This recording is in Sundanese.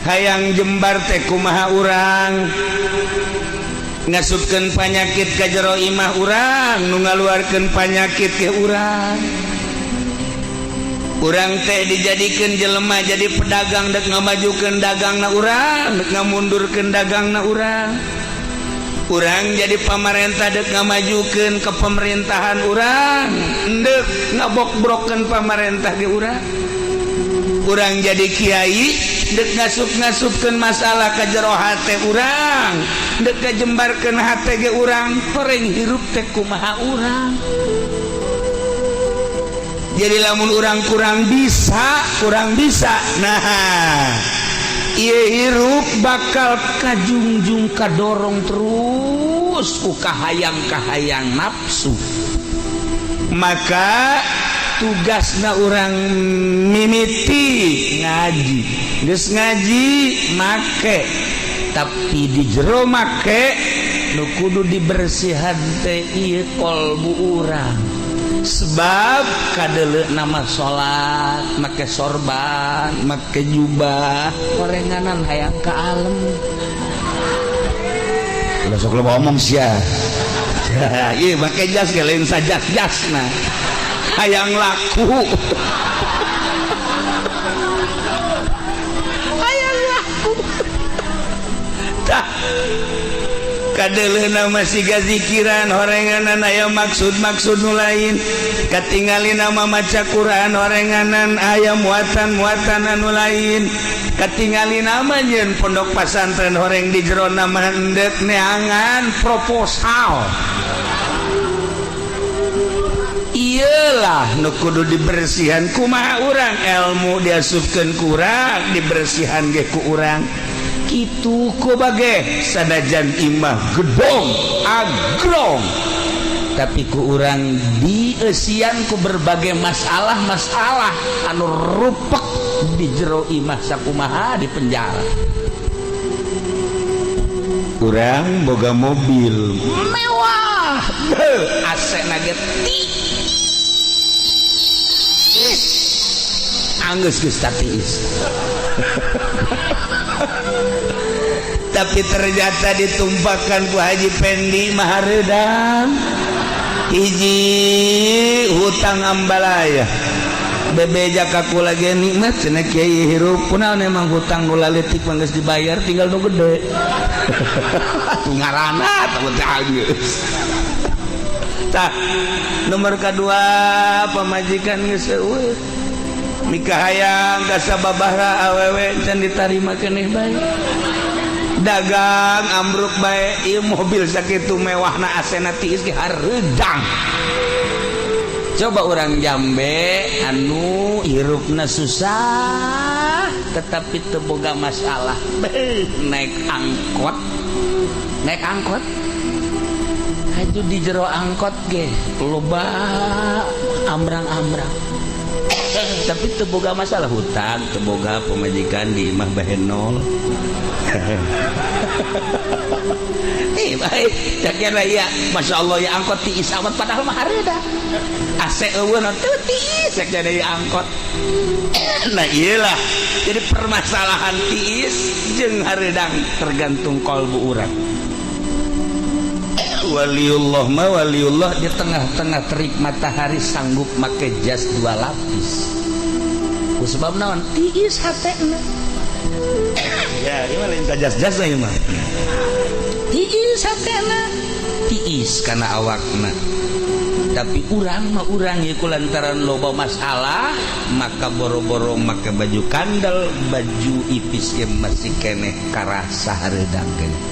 Hayang jembar teh kumaha urang ngasupkeun panyakit ka jero imah urang, nu ngaluarkeun panyakit ke urang. Urang teh dijadikeun jelema jadi pedagang, dek ngamajukeun dagangna urang, dek ngamundurkeun dagangna urang. Urang jadi pamarentah, dek ngamajukeun ke pemerintahan urang, dek ngabokbrokeun pamarentah ge urang. Urang jadi kiai, dek ngasup-ngasupkeun masalah ka jero hate urang, dek ngajembarkeun hate ge urang. Horeng hirup teh kumaha urang? Jadi lamun urang kurang bisa, kurang bisa, nah, ieu hirup bakal kajungjung, kadorong terus ku kahayang-kahayang nafsu. Maka tugasna urang mimiti ngaji, geus ngaji make, tapi di jero make nu kudu dibersihan teh ieu kolbu urang. Sebab kadele nama salat make sorban, make jubah, orenganan hayang ka alam. Ulah sok loba omong sia. Ieu make jas ge lain sajas-jasna, hayang laku, hayang laku. Tah, kadeleuna masih gazikiran, horenganan aya maksud-maksud nu lain. Katingali nama maca Quran, horenganan aya muatan-muatan anu lain. Katingali nama nyeun pondok pasantren, horeng di jero nama endek neangan proposal. Iyalah nu kudu dibersihan. Kumaha urang ilmu diasupkeun kurang, dibersihan ge ku urang kitu. Ku bage sanajan imah gedong agrong, tapi ku urang dieusian ku berbagai masalah-masalah anu rupek di jero imah, sakumaha di penjara. Urang boga mobil mewah, AC na ge tiis, anggeus geus tiis, tapi ternyata ditumpahkan ku Haji Pendi mahareudang. Hiji hutang ambalaya bebeja kaku lagi, nikmat cenah kiai hirup. Kunaon emang hutang nu laletik mah geus dibayar, tinggal nu gede. Atuh ngaranna tah teh geus. Tah, nomor kedua, pamajikan geus eueuh, mikahayang ka sababaraha awewe can ditarima keneh bae, dagang ambruk bae. Ieu mobil sakitu mewahna, AC-na tiis ge hareudang. Coba orang Jambe anu hirupna susah tetapi teu boga masalah. Beuh, naik angkot, naik angkot haju di jero angkot ge loba amrang-amrang, tapi teu boga masalah hutang, teu boga, pemajikan di imah bahenol. Eh, baik cak ya, Masya Allah ya, angkot tiis amat, padahal mah hareudang, AC eueuh teu tiis cek jadi angkot. Nah, iyalah, jadi permasalahan tiis jeung hareudang tergantung kolbu urang. Waliullah mah waliullah, di tengah-tengah terik matahari sanggup make jas dua lapis. Ku sebab naon? Tiis hatena. Ya, ieu mah lain ka jas-jas ieu mah. Tiis hatena, tiis kana awakna. Tapi urang mah urang ieu lantaran loba masalah, maka boro-boro make baju kandel, baju ipis ge masih keneh karasa hareudang keneh.